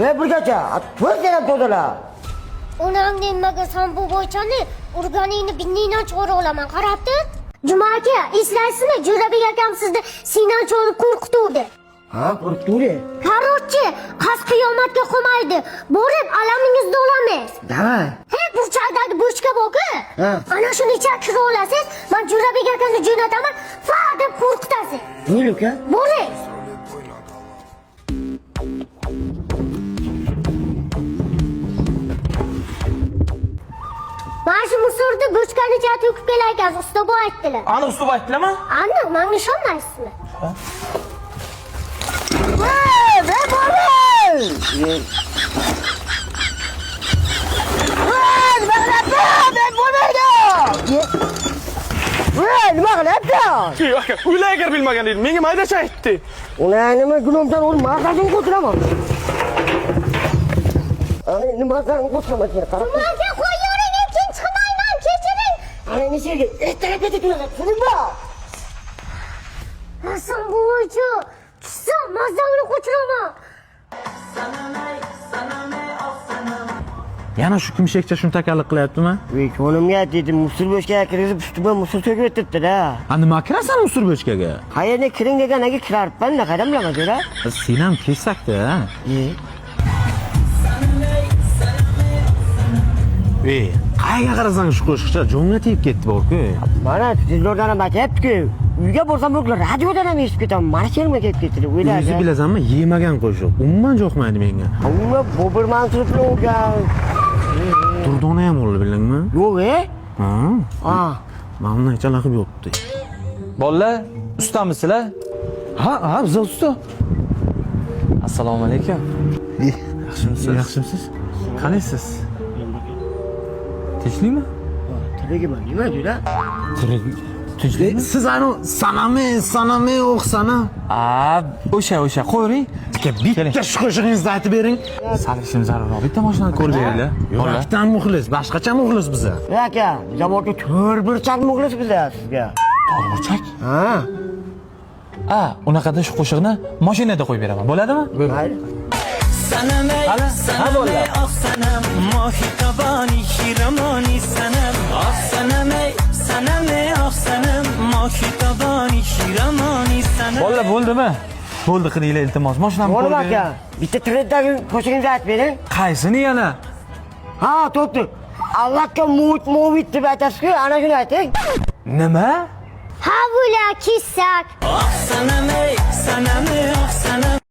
Ey burgacha, to'rt ham tozala. Onangni nimaga san bu bo'ychani urganingni binningdan chiqarib olaman, qarab tur. Juma aka, eslaysizmi? Jo'rabek akam sizni siydan chiqarib qo'rqituvdi. Ha, qo'rqituvdi. Короче, qas qiyomatga qolmaydi. Borib alamingizni olamiz. Давай. He, burchakdagi bochka bor-ku. Ha. Ana shuni ichiga kirib olasiz. Man Jo'rabek akani jo'nataman. Fa deb qo'rqitasiz. Bo'l uka. Boring. Mana shu musorni bochkani ichiga to'kib kelar ekansiz, usta bu aytdilar. Aniq usta aytdilarmi? Aniq, manga ishonmaysizmi? Ey, ben bormay. Ey, nima qilyapsan? Ben bormaydi. Ey, nima qilyapsan? Ey aka, o'ylay agar bilmagan edim. Menga maydacha aytdi. Ular nima gunomdan o'lib mazasini qo'tiraman. Ana nimasini qo'tiraman seni qarab. Juma aka, qo'yavering, keyin chiqmayman, kechiring. Ana nishiga ertalabgacha turasan, tushundingmi? Hasan buvichi, tushsam mazangni qo'chiraman. Yana shu kumshakcha shumtakalik qilyaptimi? Ey, ko'nimga dedim, musor bochkaga kirgizib, ustuma musor to'kib o'tiribdi-da. Ha, nima kirasan musor bochkaga? Qayerga kiring degan aka kiraribman-da, qaydan bilaman jo'ra? Sen ham kesakda, ha? E, Ey, qayerga qarasang shu qo'shiqcha jonga tegib ketdi bor-ku. Mana televizordan ham aytyapti-ku. Uyga borsam bu radiodan ham eshitib ketaman. Mana she'rimga kelib ketdi, o'yladi. O'zi bilasanmi, yemagan qo'shiq. Umuman jo'qmaydi menga. Unga Bobur Mansur bilan o'lgan. Durdona ham o'ldi, bildingmi? Yo'q, e? Ha? Ha. Mana bunday chalaqib yotibdi. Bolalar, ustamisizlar? Ha, ha, biz usta. Assalomu alaykum. Yaxshimisiz? Yaxshimisiz? Qalaysiz? Tinchlikmi? Tirigimi, nima jo'ra? Tirik. Tinchlikmi? Siz anu sanami, sanami, o'q sana. A, o'sha, o'sha. Qo'ying. Aka, bitta shu qo'shig'ingizni aytib bering. Sal ishim zarurroq. Bitta mashinani ko'rib beringlar. Bolalar. Yurakdan muxlis, boshqacha muxlis biza. Ey aka, jamoatga to'rt burchak muxlis biza sizga. Burchak? Ha. A, unaqada shu qo'shiqni mashinada qo'yib beraman. Bo'ladimi? Mayli. Hali? Ha, bolalar. Bolalar bo'ldimi? Bo'ldi qilinglar iltimos. Mashinamni Jonim ko'rib aka, bering. bitta tiridagi qo'shig'ingizni aytib bering. Qaysini yana? Ha, to'pti. Allohga mut muvit deb aytasiz-ku, ana shuni ayting. Nima? Ha, bular kessak. Sanam ey, sanam ey, oh sanam.